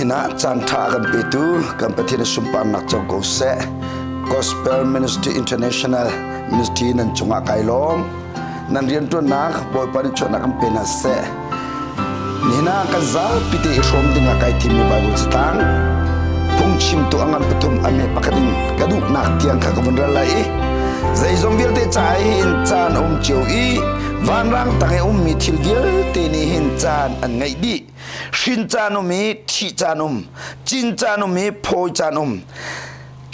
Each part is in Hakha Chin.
Nina caan ṭha kan petu kan Pathian sunparnak co ko seh. Gospel Ministry International Ministry nan cungah kai lawm. Nan rianṭuannak Bawipa nih chuahnak kan pe hna seh. Nihin ah kan zapi te i hrawm dingah kai thimmi Bible catang phungchimtu a ngan pathum a me pakhat in ka duhnak tiang kha ka vun ral lai i zeizong vialte ca hin caan a um cio i vanrang tang i ummi thil vialte nih hin caan an ngeih dih. Hrin caan um i thih caan um, cin caan um i phawi caan um,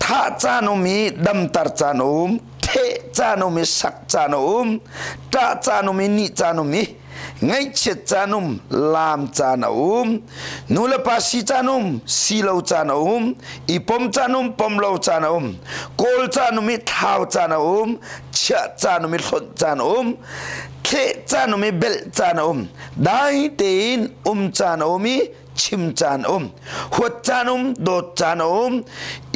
thah caan um i damter caan um, theh caan um i sak caan a um, ṭah caan um i nih caan um i ngaihchiat caan um, laam caan a um, nu le pa si caan um, si lo caan a um, i pom caan um, pom lo caan a um, kawl caan um i thlau caan a um, chiah caan um i hlonh caan a um, thleh caan um i belh caan a um, dai tein um caan a um i chim caan um huat caan um dawt caan a um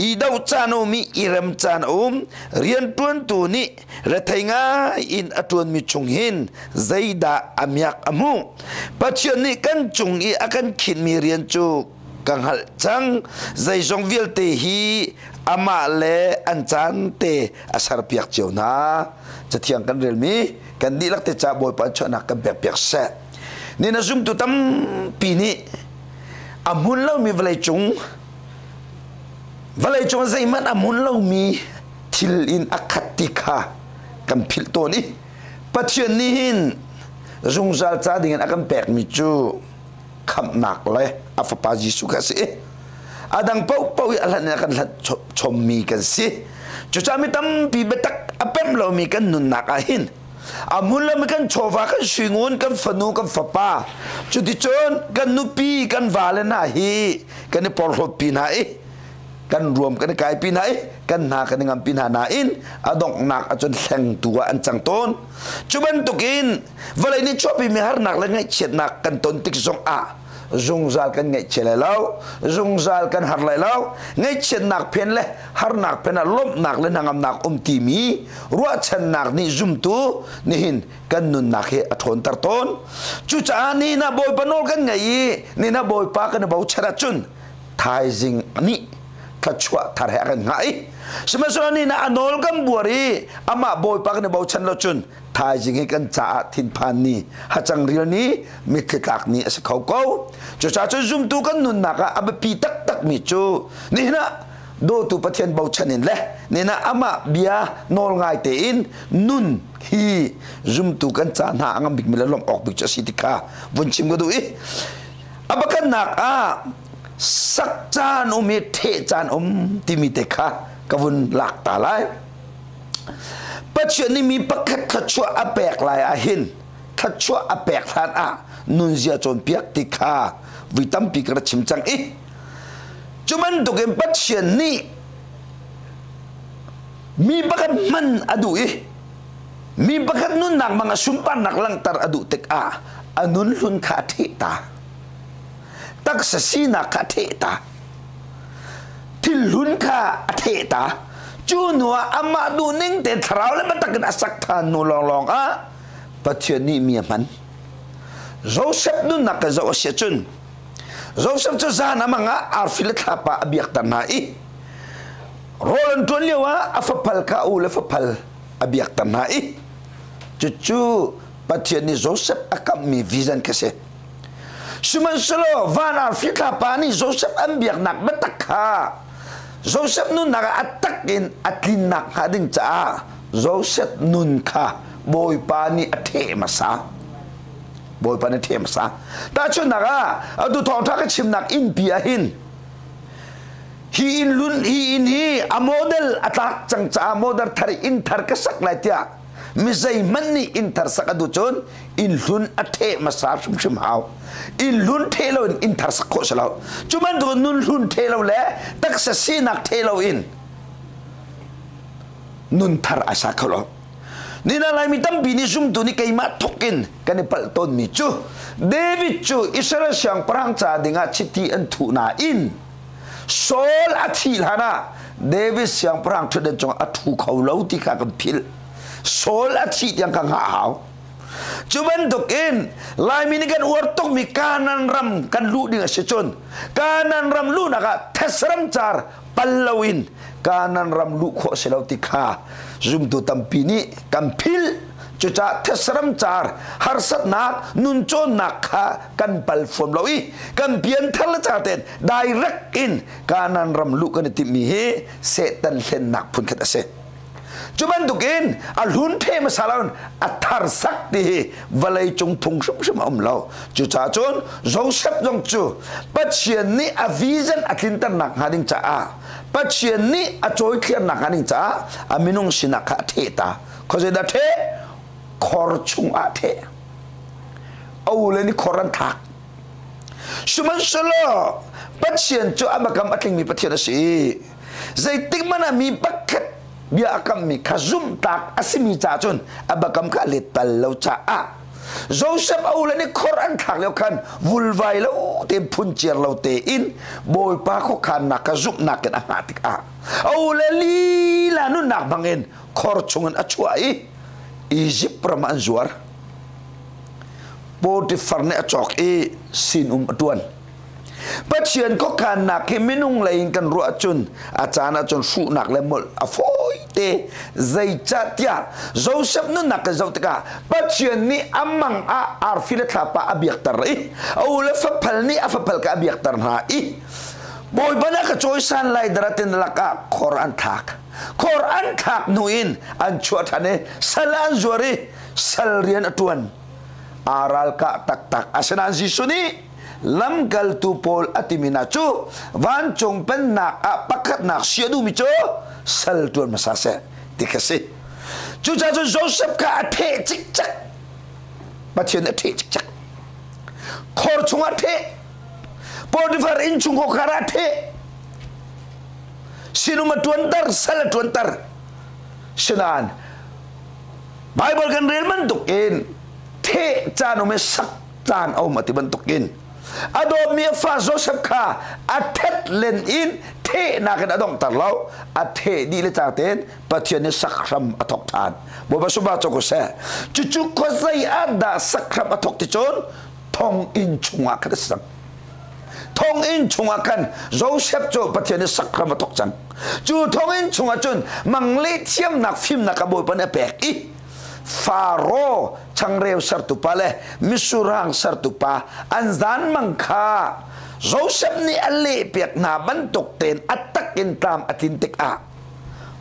i doh caan um i i rem caan a um rianṭuantu nih rethei ngai in a ṭuanmi chung hin zeidah a miak a hmuh? Pathian nih kan cung i a kan khinhmi rian cu ka hngalh cang. Zeizong vialte hi amah le an caan te a serpiak cio hna. Cathiang kan relmi kan dihlak te ca Bawipa chuahnak kan pekpiak seh. Ni na zumtu tampi nih a hmun lomi vawleicung vawleicung zeihmanh a hmun lomi thil in a khat ti kha kan philh tawn i Pathian nih hin zungzal ca dingin a kan pekmi cu khamhnak le a fapa Jesuh kha a si. A dang paohpaoh i a hlan in a kan hlat chommi kan si. Cucaah mi tampi biatak a pemh lomi kan nunnak ah hin a hmun lomi kan chawva, kan suingun, kan fanu, kan fapa, cuticun kan nupi, kan vale hna hi kan i porhlawtpi hna i kan ruam kan i kaipi hna i kan hna kan i ngampi hna nain a donghnak ahcun hlengtu ah an cang tawn. Cu bantukin vawlei nih chuahpimi harnak le ngaihchiatnak kan ton tik zong ah zungzal kan ngaihchia lai lo, zungzal kan har lai lo. Ngaihchiatnak phen le harnak phen ah lawmhnak le hnangamnak um timi ruahchannak nih zumtu nihin kan nunnak hi a ṭhawnter tawn. Cucaah nihin ah Bawipa nawl kan ngaih i nihin ah Bawipa kan i bochan ahcun thaizing nih thluachuah thar he a kan hngah i sihmanhsehlaw ni na a nawl kan buar i amah Bawipa kan i bochan lo cun thaizing hi kan caah thinphan ni hacang rial ni mitthli tlak ni a si kho ko. Cucaah cun zumtu kan nunnak ah a biapi taktak mi cu nihin ah dawtu Pathian bochan in le nihin ah amah bia nawl ngai tein nun hi zumtu kan ca hna a ngam bikmi le lawmh awk bik cu a si ti kha vun chim ka duh i a pakhatnak ah sak caan um i ṭheh caan um timi te kha ka vun lak ta lai. Pathian nih mi pakhat thluachuah a pek lai ah hin thluachuah a pek hlan ah nunzia cawnpiak ti kha vui tampi ka ra chim cang i cu bantukin Pathian nih mi pakhat hman a duh i mi pakhat nunnak mang a sunparnak langhter a duh tikah a nun hlun kha a ṭheh ta. Taksa sinak kha a theh ta. Thil hlun kha a theh ta. Cu hnu ah amah duhning te thlarau le biatak in a sak ṭhan hnu lawnglawng ah Pathian nih mi a hman. Joseph nunnak ka zoh a si ahcun Joseph cu zan a mang ah arfi le thlapa a biakter hna i rawl an ṭuan lio ah a faphal kha a u le faphal a biakter hna i cucu Pathian nih Joseph a kamhmi vision kha si. Sihmanhsehlaw van arfi thlapa nih Joseph an biaknak biatak kha Joseph nunnak ah a tak in a tlinnak hnga ding caah Joseph nun kha Bawipa nih a ṭheh hmasa. Bawipa nih a ṭheh hmasa. Tahchunhnak ah atu thawngṭha ka chimnak innpi ah hin hi inn lun hi inn hi a model a tlak cang caah model thar inn thar ka sak lai tiah mi zeihmanh nih inn thar sak a duh cun inn hlun a ṭheh hmasa hrimhrim hau. Inn hlun ṭheh lo in inn thar sak khawh si lo. Cu bantuk nun hlun ṭheh lo le taksa sinak ṭheh lo in nun thar a sa kho lo. Nina Laimi tampi nih zumtu nih keimah thok in kan i palh tawnmi cu David cu Israel siangpahrang ca dingah chiti an thuh nain Saul a thih hlan ah David siangpahrang ṭhutdan cungah a ṭhu kho lo ti kha kan philh. Saul a thih tiang ka hngah hau. Cu bantuk in Laimi nih kan uar tukmi Kanan ram kan luh ding a si cun Kanan ram luhnak ah thesram car pal loin Kanan ram luh khawh si lo ti kha zumtu tampi nih kan philh. Cucaah thesram car harsatnak nuncawnnak kha kan pal fuam lo i kan pianthar le car tein direct in Kanan ram luh kan i timhmi hi Satan hlennak phunkhat a si. Cu bantukin a hlun the hmasa lo a thar sak ti hi vawlei cung phung hrimhrim a um lo. Cucaah cun Joseph zong cu Pathian nih a vision a tlinternak hnga ding caah Pathian nih a cawithliarnak hnga ding caah a minung sinak kha a theh ta. Khuazei dah theh? Khor chungah theh. A ule nih khor an thlak. Sihmanhsehlaw Pathian cu a biakam a tlingmi Pathian a si. Zeitik hmanh ah mi pakhat bia a kammi kha zumhtlak a simi ca cun a biakam kha a let bal lo caah Joseph a ule nih khor an thlak lio khan vulvai lo tein phunciar lo tein Bawipa khuakhannak kha zumhnak in a hngah tikah a ule lila nunnak bangin khor chungin a chuah i Izipt ram ah an zuar. Potifar nih a cawk i sinum a ṭuan. Pathian khuakhannak hi minung lei in kan ruah cun a caan ahcun hruhnak le molh a fawi te. Zeicahtiah Joseph nunnak kan zoh tikah Pathian nih a mang ah arfi le thlapa a biakter i a u le faphal nih a faphal kha a biakter hna i Bawipa nih a ka cawisan lai daratin lakah khor an thlak. Khor an thlak hnu in an chuah ṭhan i sal an zuar i sal rian a ṭuan. Aa ralkah taktak. Asinain Jesuh nih lamkaltu pawl a timi hna cu vancung pennak ah pakhatnak si a duhmi cu sal ṭuan hmasa seh ti kha si. Cucaah cun Joseph kha a theh cikcek. Pathian nih a theh cikcek. Khor chungah a theh. Potifar inn chung khar ah a theh. Sinum a ṭuanter, sal a ṭuanter. Sinain Bible kan rel bantuk in theh caan um i sak caan a um a ti bantukin a dawtmi a fa Joseph kha a thet len in thehnak in a donghter lo a theh dih le cang tein Pathian nih sakhram a thok ṭhan. Bawipa sumpa cawk u seh. Cucu khuazei ah dah sakhram a thok ti cun thonginn chungah khan a si cang. Thonginn chungah khan Joseph cu Pathian nih sakhram a thok cang. Cu thonginn chungah cun mangle thiamnak fimnak a Bawipa nih a pek i Faro changreu sertu pa le misurhang sertu pa an zanmang kha Joseph nih a lehpiak hna bantuk tein a tak in tlam a tlin tikah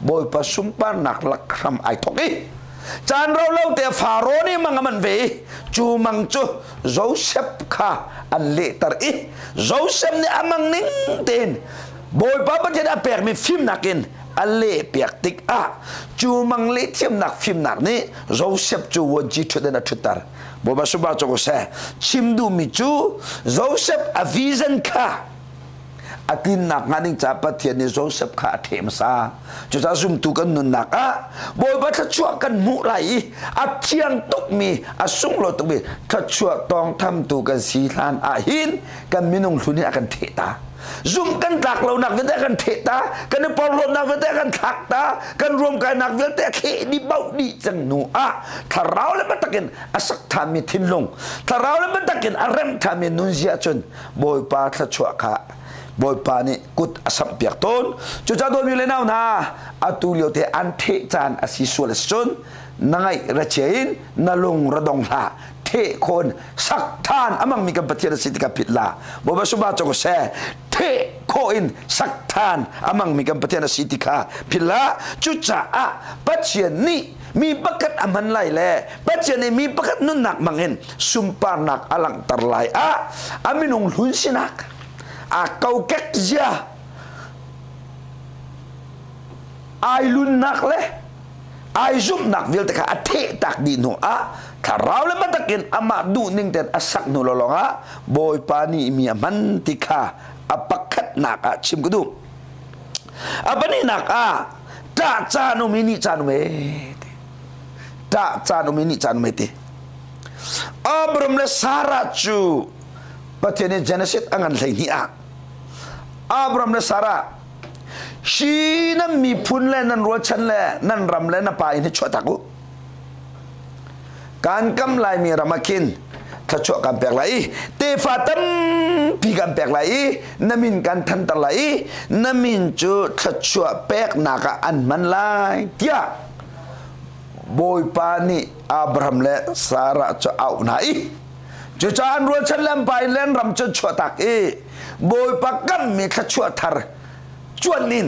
Bawipa sunparnak lak hram ai thawk i caan rau lo te Faro nih mang a manh ve i cu mang cu Joseph kha an lehter i Joseph nih a mang ning tein Bawipa Pathian a pekmi fimnak in a lehpiak tikah cu mang leh thiamnak fimnak nih Joseph cu vuanci ṭhut in a ṭhutter. Bawipa subah cu seh chim duhmi cu Joseph a vision kha a tlinnak hnga ding caah Pathian nih Joseph kha a ṭheh hmasa. Cucaah zumtu kan nunnak ah Bawipa thluachuah kan hmuh lai i a thiang tukmi a sunglawi tukmi thluachuah tawngthamtu kan si hlan ah hin kan minung hlun hi a kan ṭheh ta. Zumh kan tlak lonak vialte a kan theh ta, kan i porhlawtnak vialte a kan thlak ta, kan ruamkainak vialte a thleh dih bauh dih cang hnu ah thlarau le biatak in a sak ṭhanmi thinlung, thlarau le biatak in a remh ṭhanmi nunzia cun Bawipa thluachuah kha Bawipa nih kut a samhpiak tawn. Cucaah dawtmi le nau hna, atu lio te an theh caan a si sual a si cun na ngaih ra chia in na lung ra dong hlah. Theh khawn sak than amang mi kan Pathian a si ti ka phit la. Bawipa suba cawk seh theh khawh in sak than amang mi kan Pathian a si ti kha phit la. Cucaah Pathian nih mi pakhat a hman lai le Pathian nih mi pakhat nunnak hmangin sunparnak a langhter lai ah a minung hlun sinak a kokek zia ai lunnak le ai zumhnak vialte kha a theh tak dih hnu ah thlarau le biatak in amah duh ning tein a sak hnu lawng ah Bawipa nih mi a hman ti kha a pakhatnak ah chim ka duh. A pahnihnak ah ṭah caan um i nih caan um e ti. Ṭah caan um i nih caan um e ti. Abram le Sarah cu Pathian nih Genesis a ngan 12 ah Abram le Sarah hi nan miphun le nan rualchan le nan ram le na pa inn hi chuahtak u. Kan kam laimi ram ah khin thluachuah kan pek lai i tefa tampi kan pek lai i na min kan thanter lai i na min cu thluachuah peknak ah an hman lai tiah Bawipa nih Abraham le Sarah cu a auh hna i cucaah an rualchan le an pa in le an ram cu chuahtak i Bawipa kammi thluachuah thar cuan in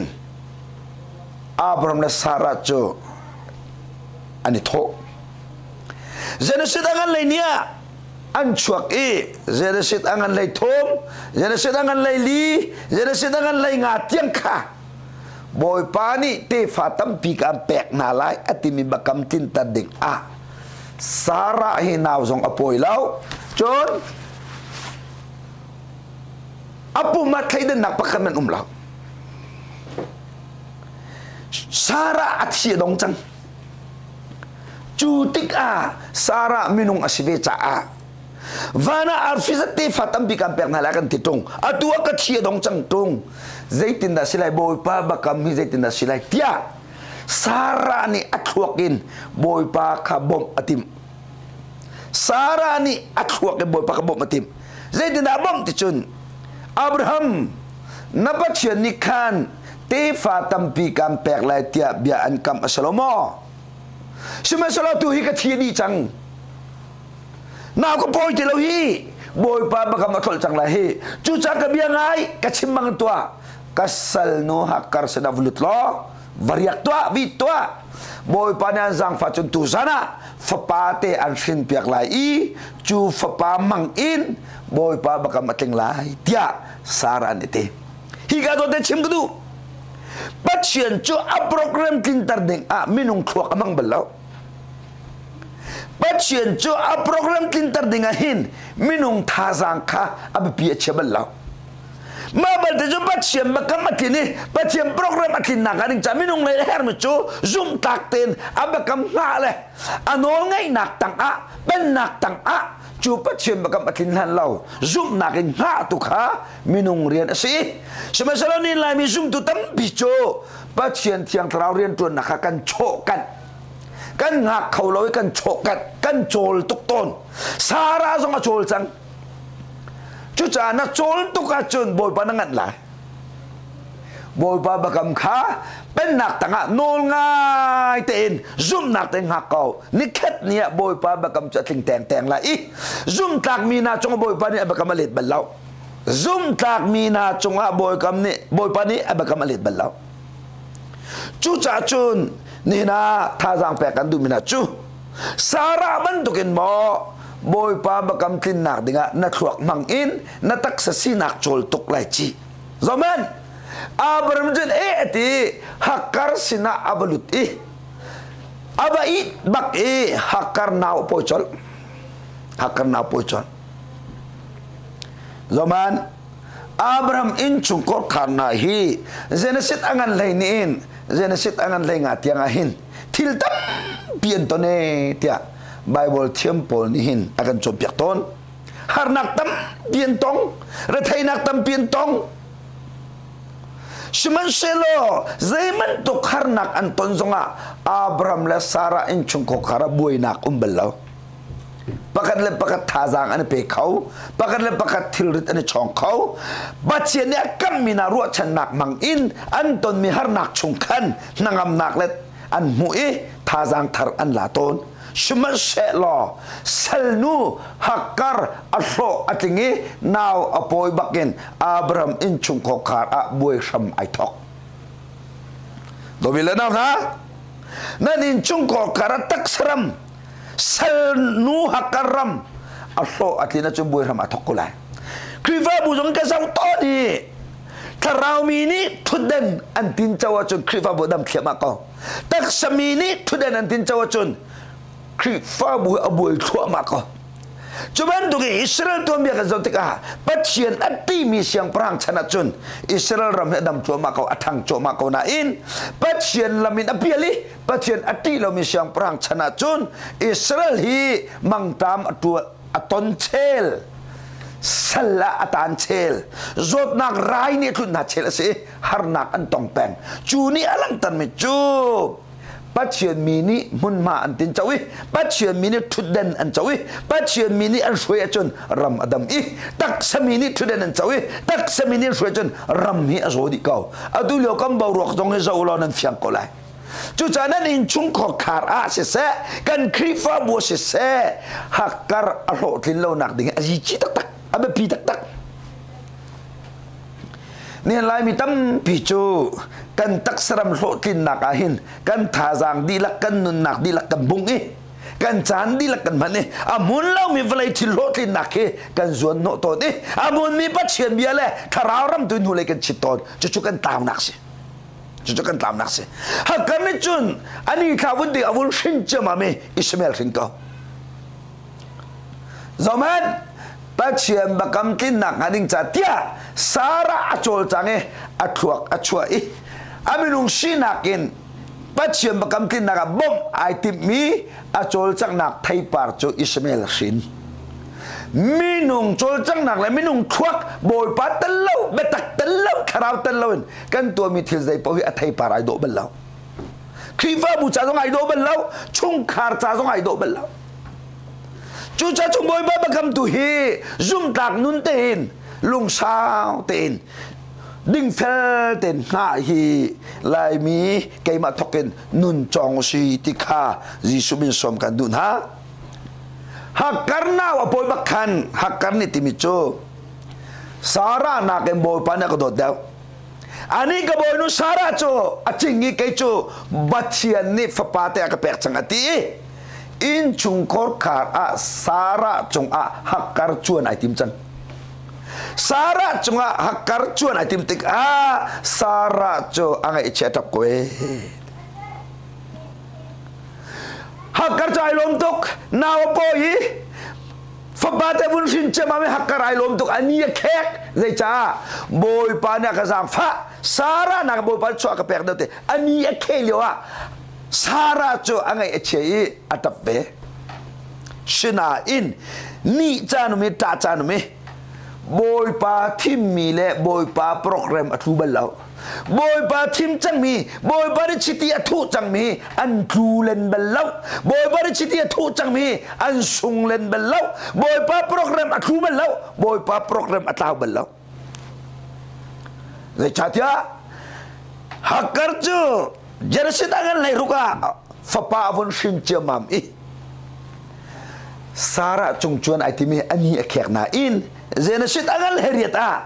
Abraham le Sarah cu an i thawh. Genesis a ngan lei ni ah an chuak i Genesis a ngan lei thum, Genesis a ngan lei li, Genesis a ngan lei nga tiang kha Bawipa nih tefa tampi kaan pek hna lai a timi biakam tlinter ding ah Sarah hi nau zong a pawi lo. Cun a pum ah thleidannak pakhat man um lo. Sarah a thi a dong cang. Cu tikah Sarah minung a si ve caah van ah arfi zat tefa tampi kan pek hna lai kan ti tung. Atu ah ka thi a dong cang tung. Zeitindah si lai Bawipa bakam hi zeitindah si lai tiah Sarah nih a thluak in Bawipa kha bawmh a timh. Sarah nih a thluak in Bawipa kha bawmh a timh. Zeitindah a bawmh ti cun Abraham na Pathian nih khan tefa tampi kan pek lai tiah bia an kam a si lo maw? Sihmanhsehlaw tu hi ka thi a dih cang. Nau ka pawi ti lo hi. Bawipa bakam a tlolh cang lai hi. Cucaah ka bia ngai, ka chim bang tuah. Ka salnu Hagar sinah va lut law, va riak tuah, vi tuah. Bawipa nih an zaangfah cun tuzan ah fapa te an hrinpiak lai i cu fapa mang in Bawipa bakam a tling lai tiah Sarah nih a ti. Hi ka dawt chim ka duh. Pathian cu a program tlinter ding ah minung thluak a hmang bal lo. Pathian cu a program tlinter ding ah hin minung thazaang kha a biapi a chia bal lo. Mah balte cu Pathian biakam a tlin i Pathian program a tlinnak ah ding ca minung lei a hermi cu zumhtlak tein a biakam hngah le a nawlngeihnak tangah pennak tangah cu Pathian biakam a tlin hlan lo zumhnak in hngah tu kha minung rian a si. Sihmanhsehlaw ni Laimi zumtu tampi cu Pathian Thiang Thlarau rianṭuannak kha kan chawhkanh. Kan hngak kho lo i kan chawhkanh, kan cawl tuk tawn. Sarah zong a cawl cang. Cucaah na cawl tuk ahcun Bawipa na nganh lai. Bawipa biakam kha pennak tangah nawl ngai tein zumhnak tein hngak ko. Nikhat ni ah Bawipa biakam cu a tling tengteng lai i zumhtlakmi hna cungah Bawipa nih a biakam a let bal lo. Zumhtlakmi hna cungah Bawikam nih Bawipa nih a biakam a let bal lo. Cucaah cun nihin ah thazaang pek kan duhmi hna cu Sarah bantukin maw Bawipa biakam tlinnak dingah na thluak hmang in na taksa sinak cawl tuk lai ci. Zohhmanh, Abraham cun eh a ti Hagar sinah a va lut i a va it bak i Hagar nau a pawi colh. Hagar nau pawi colh. Zohhmanh, Abraham innchungkhar khar hna hi Genesis a ngan hlei ni in Genesis a ngan hlei nga tiang ah hin thil tampi an ton ee tiah Bible thiam pawl nih hin a kan cawnpiak tawn. Harnak tampi an tong, retheinak tampi an tong. Sihmanhsehlaw zeibantuk harnak an ton zongah Abraham le Sarah innchungkhar ah buainak um bal lo. Pakhat le pakhat thazaang an i pe kho, pakhat le pakhat thilrit an i chawng kho. Pathian nih a kammi hna ruahchannak hmang in an tonmi harnak chung khan hnangamnak le an hmuh i thazaang thar an la tawn. Sihmanhsehlaw salnu Hagar a hlawh a tling i nau a pawi bakin Abraham innchungkhar ah buai hram ai thawk. Dawmi le nau hna, nan innchungkhar ah taksaram salnu Hagar ram a hlawh a tlin ahcun buai hram a thawk ko lai. Khrihfabu zong ka zoh tawn i thlarau mi nih thutden an tinco ahcun Khrihfabu dam thliahmah ko. Taksa mi nih thutden an tinco ahcun Khrihfabu a buai thluahmah ko. Cu bantuk in Israel tuanbia kan zoh tikah Pathian a timi siangpahrang chan ahcun Israel ram hi a dam cuahmah ko, a ṭhang cuahmah ko nain Pathian lam in a pial i Pathian a ṭih lomi siangpahrang chan ahcun Israel hi mangṭam a ṭuan a ton chel sal ah a taan chel zawtnak rai nih a tlunh hna chel a si harnak an tong peng cu nih a langhtermi cu. Pathian mi nih hmunhma an tin co i Pathian mi nih ṭhutden an co i Pathian mi nih an hruai ahcun ram a dam i taksa mi nih ṭhutden an co i taksa mi nih an hruai ahcun ram hi a zaw dih ko. Atu lio kan boruak zong hi zoh law nan fiang ko lai. Cucaah nan innchungkhar khar ah siseh, kan Khrihfabu siseh, hakkar a hlawhtlin lonak ding a zici taktak, a biapi taktak. Nihin Laimi tampi cu kan taksaram hlawhtlinnak ah hin kan thazaang dihlak, kan nunnak dihlak kan bungh i kan caan dihlak kan hman i a hmun lomi vawlei thil hlawhtlinnak hi kan zuan hnawh tawn i a hmunmi Pathian bia le thlarau ram tu hnulei kan chit tawn. Cucu kan tlaunak si. Cucu kan tlaunak si. Hakar nih cun ani thla vun ding a vun hrin ciammam i Ishmael hrin ko. Zohhmanh, Pathian biakam tlinnak hnga ding ca tiah Sarah a cawlcang i a thluak a chuah i a minung sinak in Pathian biakam tlinnak ah bawmh ai timhmi a cawlcanghnak theipar cu Ishmael hrin. Minung cawlcanghnak le minung thluak Bawipa tel lo, biatak tel lo, thlarau tel lo in kan tuahmi thil zei paoh hi a theipar ai dawh bal lo. Khrihfabu ca zong ai dawh bal lo, chungkhar ca zong ai dawh bal lo. Cucaah cu Bawipa biakam tu hi zumtlak nun tein lungsau tein dingfel tein hngah hi Laimi keimah thawk in nun cawng usi ti kha Jesuh min sawm kan duh hna. Hakkar nau a pawi bak khan Hakkar nih timi cu Sarah nakin Bawipa nih a ka dawt deuh. Ani ka bawinu Sarah cu a cing i kei cu Pathian nih fapa te a ka pek cang a ti i innchungkhar khar ah Sarah cungah hakkar cuan ai tim cang. Sarah cungah hakkar cuan ai tim tikah Sarah cu a ngaihchia ṭap ko ee. Hakkar cu ai lawm tuk nau a pawi i fapa te vun hrin ciammam i hakkar ai lawm tuk a ni a khek zeicah Bawipa nih a ka zaangfah Sarah nak Bawipa chuah ka pek deuh te a ni a kheh lio ah Sarah cu a ngaih a chia i a ṭap ve. Sinain nih caan um i ṭah caan um i Bawipa thimmi le Bawipa program a tlu bal lo. Bawipa thim cangmi, Bawipa nih chiti a thuh cangmi an tlu len bal lo. Bawipa nih chiti a thuh cangmi an sung len bal lo. Bawipa program a tlu bal lo. Bawipa program a tlau bal lo. Zeicahtiah Hagar cu Genesis a ngan hlei ruk ah fapa a vun hrin ciammam i Sarah cung cuan ai timi ani a khek nain Genesis a ngan hlei riat ah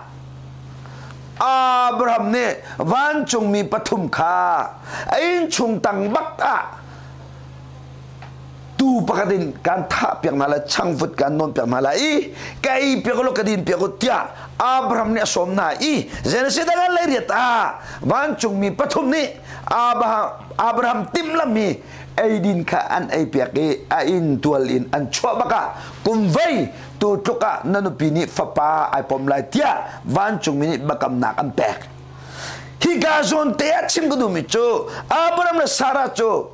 Abraham nih vancungmi pathum kha a innchung tang bak ah tuu pakhat in kan thah piak hna lai changvut kan nawn piak hna lai i ka ei piak u law ka din piak u tiah Abraham nih a sawm hna i Genesis a ngan lei riat ah vancungmi pathum nih Abraham timhlammi eidin kha an ei piak i a inn tual in an chuah bak ah kum vei tu tluk ah na nupi nih fapa ai pom lai tiah vancungmi nih biakamnak an pek. Hika zawn te ah chim ka duhmi cu Abraham le Sarah cu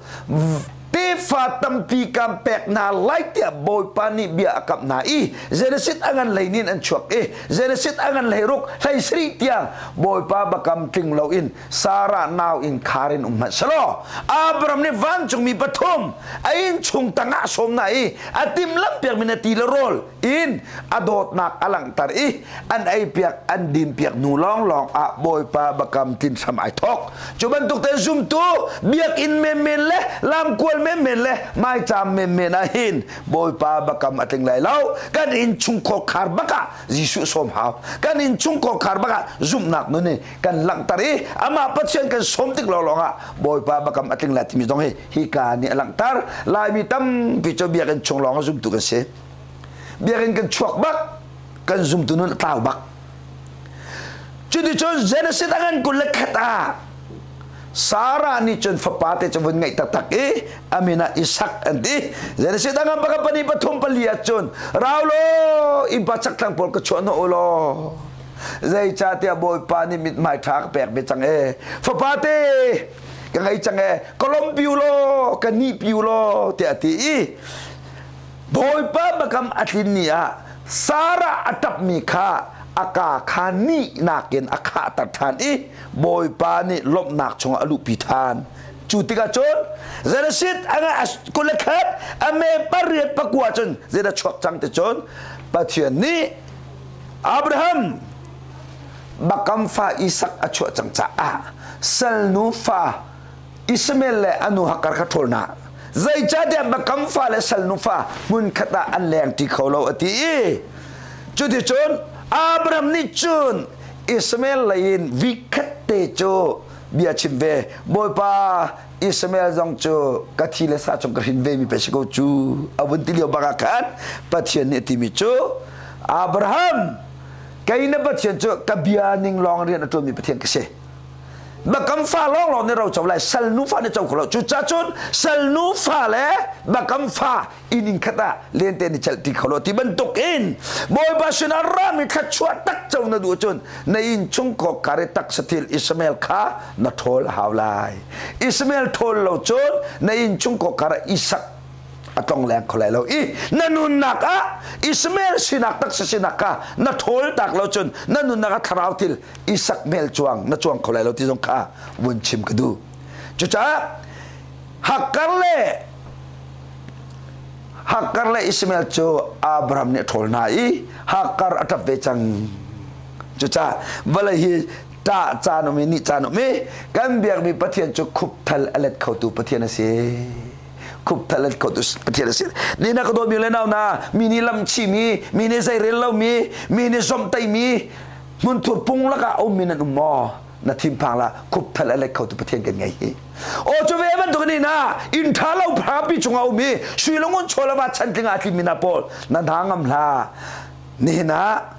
tefa tampi kan pek hna lai tiah Bawipa nih bia a kamh hna i Genesis a ngan hlei nin an chuak i Genesis a ngan hlei ruk hlei sarih tiang Bawipa biakam tling loin Sarah nau in khar in um hmanh selaw Abraham nih vancungmi pathum a innchung tangah a sawm hna i a timhlamh piakmi na ti le rawl in a dawtnak a langhter i an eipiak an dinpiak hnu lawnglawng ah Bawipa biakam tlin hram ai thawk. Cu bantuk te zumtu biakinn menmen le lamkual menmen le maicaam menmen ah hin Bawipa biakam a tling lai lo. Kan innchungkhar khar bak ah Jesuh sawm hau. Kan innchungkhar khar bak ah zumhnak nun in kan langhter i amah Pathian kan sawm tik lawnglawng ah Bawipa biakam a tling lai timi zong hi hika nih a langhter. Laimi tampi cu biakinn chung lawng ah zumtu kan si. Biakinn kan chuak bak kan zumtu nun a tlau bak. Cuticun Genesis a ngan 21 ah Sarah nih cun fapa te cu vun ngeih taktak i a min ah Isak an ti. Genesis a ngan pakhat pahnih pathum pali ah cun rau law innpa chakthlang pawl ka chuah hnawh u law zeicahtiah Bawipa nih mithmai ṭha ka pek ve cang ee fapa te ka ngei cang ee ka lawmhpi u law ka nihpi u law tiah a ti i Bawipa biakam a tlin ni ah Sarah a ṭapmi kha a kaa kha nihnak in a khahter ṭhan i Bawipa nih lawmhnak chungah a luhpi ṭhan. Cu tikah cun Genesis anga 21 a me 8 pakua cun zeidah chuak cang ti cun Pathian nih Abraham bakam fa Isak a chuah cang caah salnu fa Ishmael le a nu Hagar kha ṭhawl hna. Zeicahtiah bakam fa le salnu fa hmunkhat ah an lengṭi kho lo a ti i cuticun Abraham nih cun Ishmael lei in vikhat te cu bia chim ve. Bawipa, Ishmael zong cu ka thi le sa chung ka hrin ve mi pei si ko cu a vun ti lio bak ah khan Pathian nih a timi cu Abraham, kei na Pathian cu ka bia ning lawng rian a ṭuanmi Pathian ka si. Bakam fa lawnglawng nih ro co lai, salnu fa nih co kho lo. Cucacun salnu fa le bakam fa inn in khat ah lente ni celh ti kho lo ti bantuk in Bawipa sinah rami thluachuah tak co na duh cun na inn chung kok kar i taksathil Ishmael kha na ṭhawl a hau lai. Ishmael ṭhawl lo cun na inn chung kok kar ah Isak a tlong leng kho lai lo i na nunnak ah Ishmael sinak taksa sinak kha na ṭhawl tak lo cun na nunnak ah thlarau thil Isak hmel cuang na cuang kho lai lo ti zong kha vun chim ka duh. Cucaah Hagar le Hagar le Ishmael cu Abraham nih a ṭhawl hna i Hagar a ṭap ve cang. Cucaah vawlei hi ṭah caan um i nih caan um i kan biakmi Pathian cu khupthal a let khotu Pathian a si. Khupthal a let khotu Pathian a si. Ni na ka dawtmi le nau na mi nih lamchimi, mi nih zeirel lomi, mi nih zomhtaihmi, hmunthur pung lakah a ummi nan um maw? Na thinphang la khupthal a let khotu Pathian kan ngei hi. Aw cu ve bantuk ni na inn tha lo phapi chungah um i sui le ngun chaw le va chantling ah tlimi na pawl na hna ngam hla. Nihin ah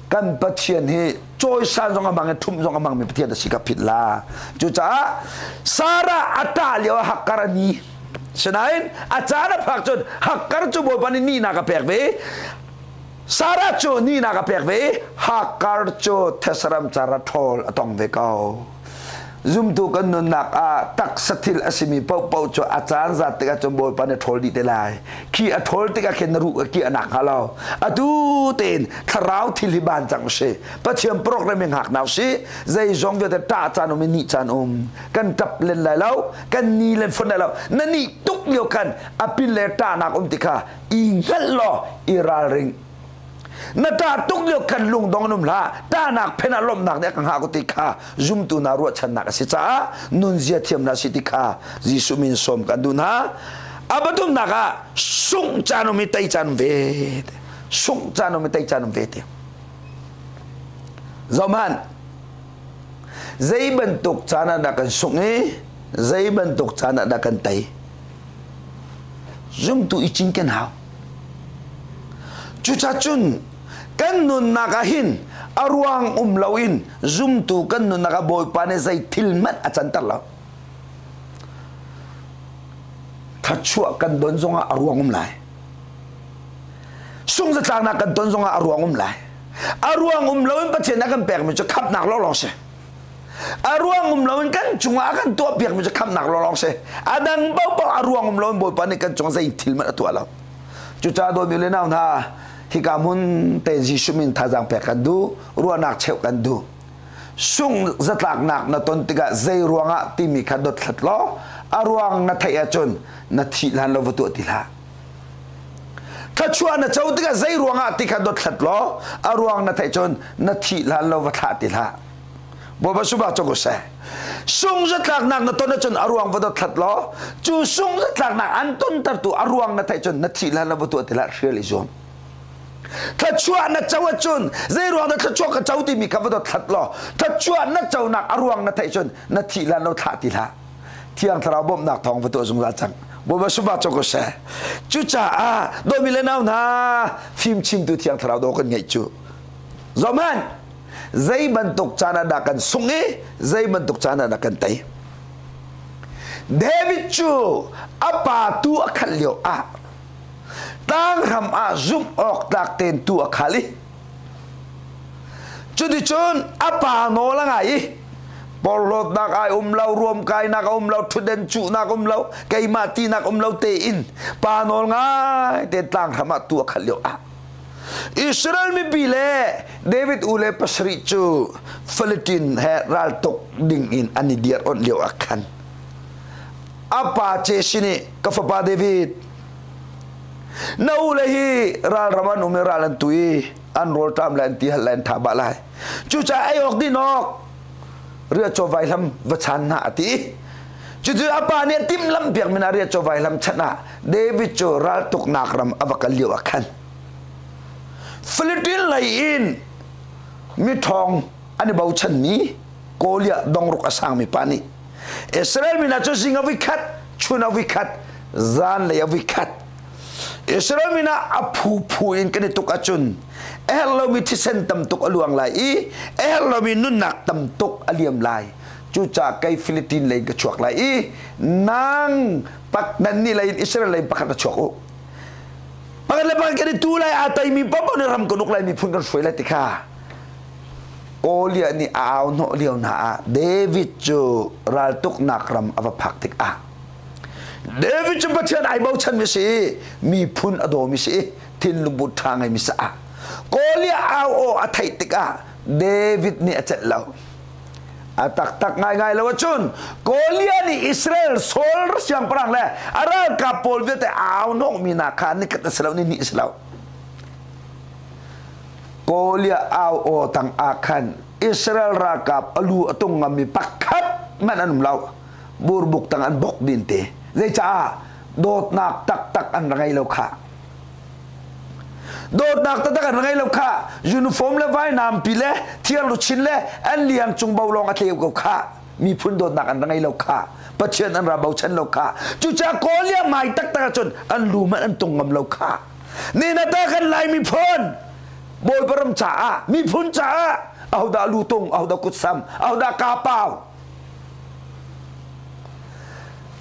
kan Pathian hi cawisan zong a hmang i ṭhumh zong a hmangmi Pathian a si ka phit la. Cucaah Sarah a ṭah lio ah Hagar a ni. Sinain a caan a phak cun Hagar cu Bawipa nih nihnak a pek ve. Sarah cu nihnak a pek ve i Hagar cu thesaram car ah ṭhawl a tong ve ko. Zumtu kan nunnak ah taksa thil a simi paohpaoh cu a caan zat tikah cun Bawipa nih a ṭhawl dih te lai. Khi a ṭhawl tikah khin na ruh ki a nak hnga lo. Atu tein thlarau thil hi ban cang si. Pathian program in hngak hna usih. Zeizong vialte ṭah caan um i nih caan um. Kan ṭap len lai lo, kan ni len fon lai lo. Na nih tuk lio khan a pin le ṭahnak um ti kha i hngalh law i ralring. Na ṭah tuk lio khan lungdong in um hlah. Ṭahnak phen ah lawmhnak nih a ka hngah ko ti kha zumtu hna ruahchannak a si caah nunzia thiam hna si ti kha Jesuh min sawm kan duh hna. A pathumnak ah sungh caan um i tei caan um ve. Sungh caan um i tei caan um ve ti. Zohhmanh. Zei bantuk caan ah dah kan sungh i zei bantuk caan ah dah kan tei? Zumtu i cinken hau. Cucacun kan nunnak ah hin a ruang um loin zumtu kan nunnak ah Bawipa nih zei thil hmanh a canter lo. Thluachuah kan don zongah a ruang um lai. Sungzatlaknak kan ton zongah a ruang um lai. A ruang um loin Pathian a kan pekmi cu khamhnak lawnglawng si. A ruang um loin kan cungah a kan tuahpiakmi cu khamhnak lawnglawng si. A dang paohpaoh a ruang um loin Bawipa nih kan cungah zei thil hmanh a tuah lo. Cucaah dawtmi le nau hna, hika hmun te Jesuh min thazaang pek kan duh, ruahnak cheuh kan duh. Sung zatlaknak na ton tikah zei ruangah timi kha dothlat law a ruang na theih ahcun na thih hlan lo va tuah ti hlah. Thluachuah na co tikah zei ruangah ti kha dothlat law a ruang na theih cun na thih hlan lo va thlah ti hlah. Bawipa subah cu ko seh. Sung zatlaknak na ton ahcun a ruang va dothlat law cu sung zatlaknak an tontertu a ruang na theih cun na thih hlan lo va tuah ti hlah hrial i zuam. Thluachuah na co ahcun zei ruang dah thluachuah ka co timi kha va dothlat law thluachuah na conak a ruang na theih cun na thih hlan lo thlah ti hlah. Thiang Thlarau bawmhnak thawng va tuah zungzal cang. Bawipa subah cu ko seh. Cucaah dawmi le nau hna fimchimtu Thiang Thlarau dawh kan ngeih cu. Zohhmanh, zei bantuk caan ah dah kan sungh i zei bantuk caan ah dah kan tei. David cu a pa tu a khalh lio ah tlangram ah zumh awk tlak tein tu a khal i cuticun a pa nawl a ngai i porhlawtnak ai um lo ruamkainak a um lo ṭhutden cuhnak um lo keimah tinak um lo tein pa nawl ngai tein tlangram ah tu a khalh lio ah Israel mipi le David u le pasarih cu Philistine he raltuk ding in an i dir onh lio ah khan A pa Jesse nih ka fapa David, na u le hi ralram an um i ral an tu i an rawlṭam le an ti hal le an tha bah lai. Cucaah ei awk din awk riahcaw vaihlam va chan hna a ti. Cucu a pa nih a timhlamh piak min ah riahcaw vaihlam chan ah David cu raltuknak ram a va kal lio ah khan Philippine lei in miṭhawng an i bochanmi Goliath dongruk a sangmi pa nih Israel mi hna cu zing a voi khat, chun a voi khat, zanlei a voi khat. Israel mi hna a phuphu in kan i tuk ahcun a herh lomi thisen tam tuk a luang lai i a herh lomi nunnak tam tuk a liam lai. Cucaah kei Philippine lei in ka chuak lai i nang pak nan nih lei in Israel lei in pakhat a chuak u. Pakhat le pakhat kan i tu lai aa teimi paohpaoh nih ram kan uk lai miphun kan hruai lai ti kha Goliath nih a au hnawh lio hna ah David cu raltuknak ram a va phak tikah David cu Pathian ai bochanmi si i miphun a dawmi si i thinlungput ṭha ngeimi si ah Goliath au aw a theih tikah David nih a celh lo. A taktak ngaingai lo ahcun Goliath nih Israel Saul siangpahrang le a ralkap pawl vialte au hnawhmi hna kha nikhat a si lo, ni hnih a si lo. Goliath au aw tang ah khan Israel ralkap a lu a tung ngammi pakhat hmanh an um lo. Burbuk tang an bok din te. Zeicah? Dawtnak taktak an ra ngei lo kha. Dawtnak taktak an ra ngei lo kha. Uniform le vainampi le thiang luchin le an liang cung bo lawng a tleu ko kha. Miphun dawtnak an ra ngei lo kha. Pathian an ra bochan lo kha. Cucaah Goliath mai taktak ahcun an lu hmanh an tung ngam lo kha. Ninata kan Lai miphun Bawipa ram caah miphun caah ahodah lutung ahodah kutsam ahodah kapau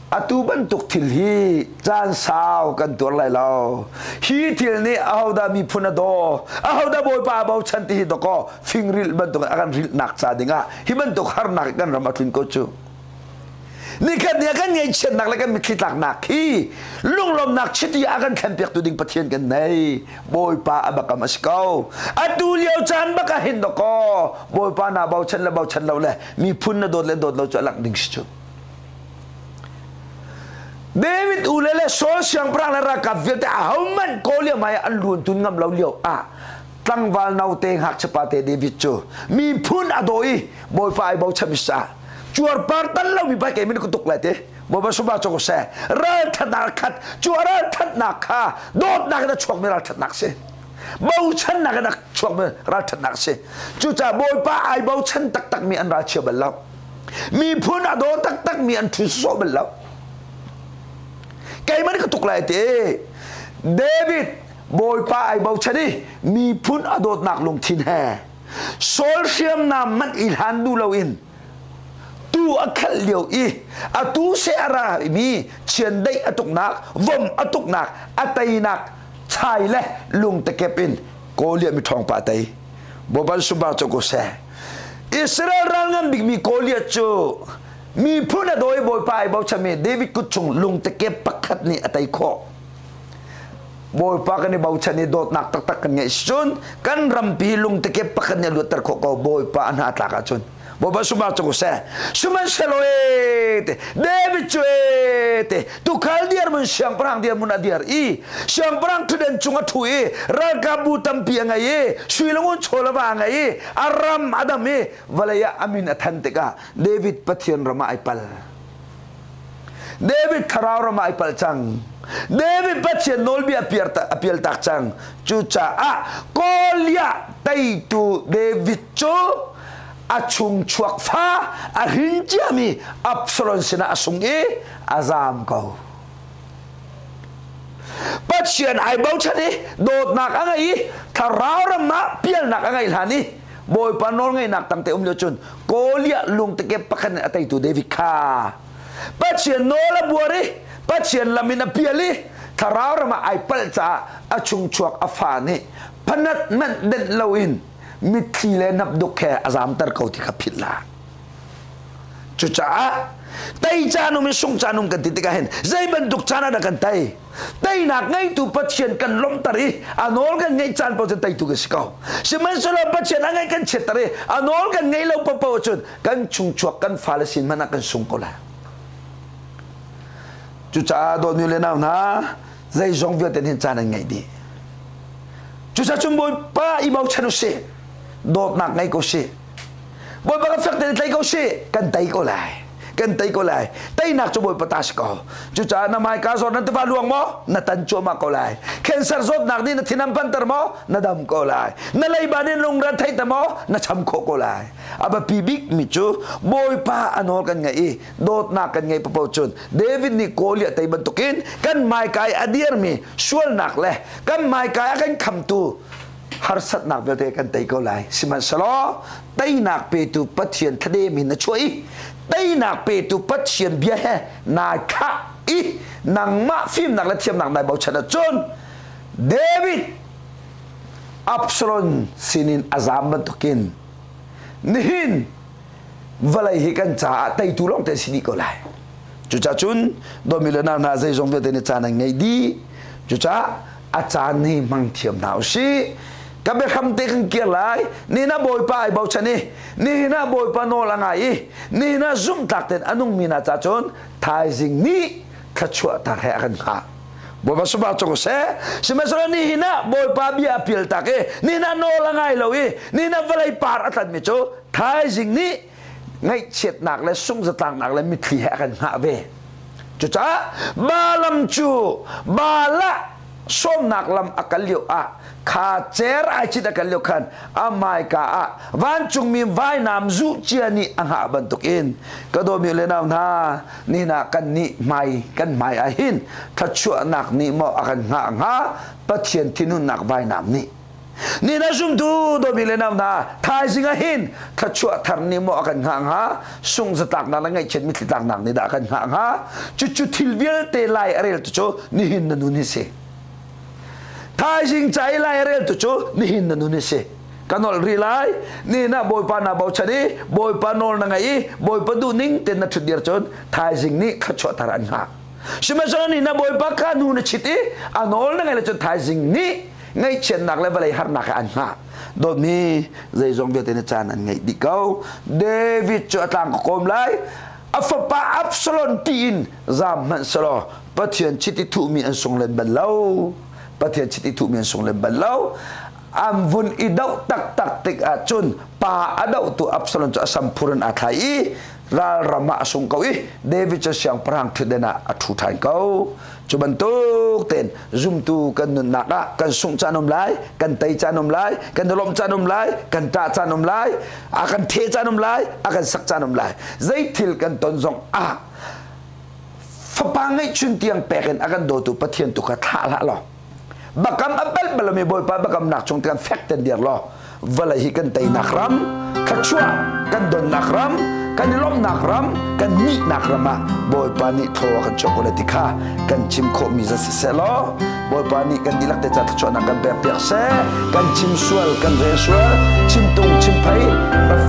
atu bantuk thil hi caan sau kan tuar lai lo hi thil nih ahodah miphun a daw ahodah Bawipa a bochan ti hi dakaw fingrilh bantuk a kan rilhnak ca dingah hi bantuk harnak kan ram a tlun ko cu Nikhat ni ah kan ngaihchiatnak le kan mitthli tlaknak hi lunglawmnak chiti a kan thlenpiaktu ding Pathian kan nei. Bawipa a bakam a si ko. Atu lio caan bak ah hin dawkaw Bawipa naa bochan le bochan lo le miphun na dawt le dawt lo cu a langh ding si cu. David u le le Saul siangpahrang le ralkap vialte ahohmanh Goliath hmai ah an luan tun ngam lo lio ah tlangval note ngakchiapa te David cu miphun a daw i Bawipa ai bochan mi cuarpar tan lomi pai kei min ka tuk lai te Bawipa sumba chok se ralthatnak khat cu ralthatnak kha dawtnak in a chuakmi ralthatnak si bochannak in a chuakmi ralthatnak si cucaah Bawipa ai bochan taktakmi an ralchia bal lo miphun a daw taktakmi an thu sawh bal lo keimah ka tuk lai te David Bawipa ai bochan i miphun a dawtnak lungthin he Saul hriamnam manh i hlan duh loin tu a khalh lio i atu seh a ra mi chiandeih a tuknak vom a tuknak a teinak chai le lungtekep in Goliath mi ṭhawng pa tei Boban Subar cu ko seh Israel ral ngan bikmi Goliath cu miphun a dawi bawipa ai bochanmi David kut chung lungtekep pakhat nih a tei khawh Bawipa kan i bochan i dawtnak taktak kan ngeih cun kan rampi lungtekep pakhat nih a luatter khawh ko Bawipa a hna tlak ahcun Bawipa sumar cu seh sihmanhsehlaw e te David cu e te tukhal dirhmun siangpahrang dirhmun a dir i siangpahrang thutden cung a ṭhu i ralkapbu tampi a ngei i sui le ngun chaw le va a ngei i a ram a dam i vawlei ah a min a than tikah David Pathian ram ah ai pal David thlarau ram ah ai palh cang. David Pathian nawlbia a pialtak cang. Cucaah Goliath teitu David cu a chung chuak fa a hrin ciami Absalom sinah a sung i a zaam ko. Pathian ai bochan i dawtnak a ngei i thlarau ram ah pialnak a ngeih hlan i Bawipa nawlngeihnak tangte um lio cun Goliath lungtekep pakhat in a teitu David kha Pathian nawl a buar i Pathian lam in a pial i thlarau ram ah ai palh caah a chungchuak a fa nih phanat manh denh loin mitthli le hnapduk he a zamter ko ti kha philh hlah. Cucaah tei caan um in sung caan um kan ti tikah hin zei bantuk caan ah dah kan tei? Teinak ngeitu Pathian kan lawmhter i a nawl kan ngeih caan paoh cun teitu kan si ko. Sihmanhsehlaw Pathian a ngeih kan chiatter i a nawl kan ngeih lo paohpaoh cun kan chungchuak kan fale sin hmanh ah kan sung ko lai. Cucaah dawtmi le nau hna, zeizong vialte hin caan an ngeih dih. Cucaah cun Bawipa i bochan u sih. Dawtnak ngei ko sih. Bawipa kan fek tein tlai ko sih. Kan tei ko lai. Kan tei ko lai. Teinak cu Bawipa ta si ko. Cucaah na hmaika zawt nan tiva luang maw? Na tan cuahmah ko lai. Cancer zawtnak nih na thin an panter maw? Na dam ko lai. Na leiba nih lungre thei te maw? Na cham khawh ko lai. A biapi bik mi cu Bawipa a nawl kan ngaih i dawtnak kan ngeih paoh cun David nih Goliath tei bantukin kan hmaika i a dirmi sualnak le kan hmaika i a kan khamtu harsatnak vialte kan tei ko lai. Sihmanhsehlaw teinak petu Pathian thladem in na chuah i teinak petu Pathian bia he nai thlah i nangmah fimnak le thiamnak nai bochan ahcun David Absalom sinin a zaam bantukin nihin vawlei hi kan caah teitu lawng te si dih ko lai. Cucaah cun dawmi le nau hna zeizong vialte nih caan an ngei dih. Cucaah a caan hi hmang thiam hna usih. Ka biahram te kan kir lai. Nihin ah Bawipa ai bochan i nihin ah Bawipa nawl a ngai i nihin ah zumhtlak tein a nungmi hna ca cun thaizing nih thluachuah thar he a kan hngah. Bawipa subah cu seh. Sihmanhsehlaw nihin ah Bawipa bia a pial tak i nihin ah nawl a ngai lo i nihin ah vawlei par a tlanmi cu thaizing nih ngaihchiatnak le sungzatlaknak le mitthli he a kan hngah ve. Cucaah Balaam cu Balah sawmnak lam a kal lio ah kha cer ai cit a kal lio khan a hmaika ah vancungmi vainam zuh cia nih a hngah bantukin ka dawmi le nau hna nihin ah kan nih hmai kan hmai ah hin thluachuahnak nih maw a kan hngah hnga Pathian thinhunnak vainam nih Ni na zumtu dawmi le nau hna thaizing ah hin thluachuah thar nih maw a kan hngah hnga sung zatlaknak le ngaihchiat mitthli tlaknak nih dah a kan hngah hnga cucu thil vialte lai a reltu cu nihin na nun hi si thaizing ca i lai a reltu cu nihin na nun hi si ka nolh rih lai nihin ah Bawipa naa bochan i Bawipa nawl na ngaih i Bawipa duhning tein na ṭhut dir cun thaizing nih thluachuah thar an hngah sihmanhsehlaw nihin ah Bawipa kha hnu na chit i a nawl na ngaih le cun thaizing nih ngaihchiatnak le vawlei harnak he an hngah. Dawtmi zeizong vialte na caan an ngeih dih ko. David cu a tlang ka kawm lai. A fapa Absalom tiin zaam hmanh selaw Pathian chiti thuhmi an sung len bal lo. Pathian chiti thuhmi an sung len bal lo. An vun i doh taktak tik ahcun pa a dohtu Absalom cu a samphur in aa thlai i ralram ah a sung ko i David cu siangpahrang ṭhutden ah a ṭhu ṭhan ko. Cu bantuk tein zumtu kan nunnak ah kan sungh caan um lai, kan tei caan um lai, kan lawmh caan um lai, kan ṭah caan um lai, a kan the caan um lai, a kan sak caan um lai. Zei thil kan ton zong ah fapa ngeihchun tiang pek in a kan dawtu Pathian tu kha thlah hlah law bakam a bal balomi Bawipa bakamnak chung kan fek ten dir law vawlei hi kan teinak ram thluachuah kan donnak ram kan i lawmhnak ram kan nihnak ram ah Bawipa nih thaw a kan chuah ko lai ti kha kan chim khawhmi za siseh law Bawipa nih kan dihlak te ca thluachuahnak kan pek piak seh kan chim sual kan rel sual chim tung chim phei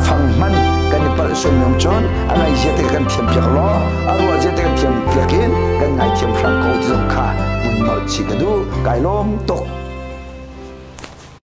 fang hman kan i palh sual mi cun a ngaih zia te kan thiam piak law a ruah zia te kan thiam piak in kan ngaithiam hram ko ti zong kha mun nolh chih ka duh kai lawm tuk.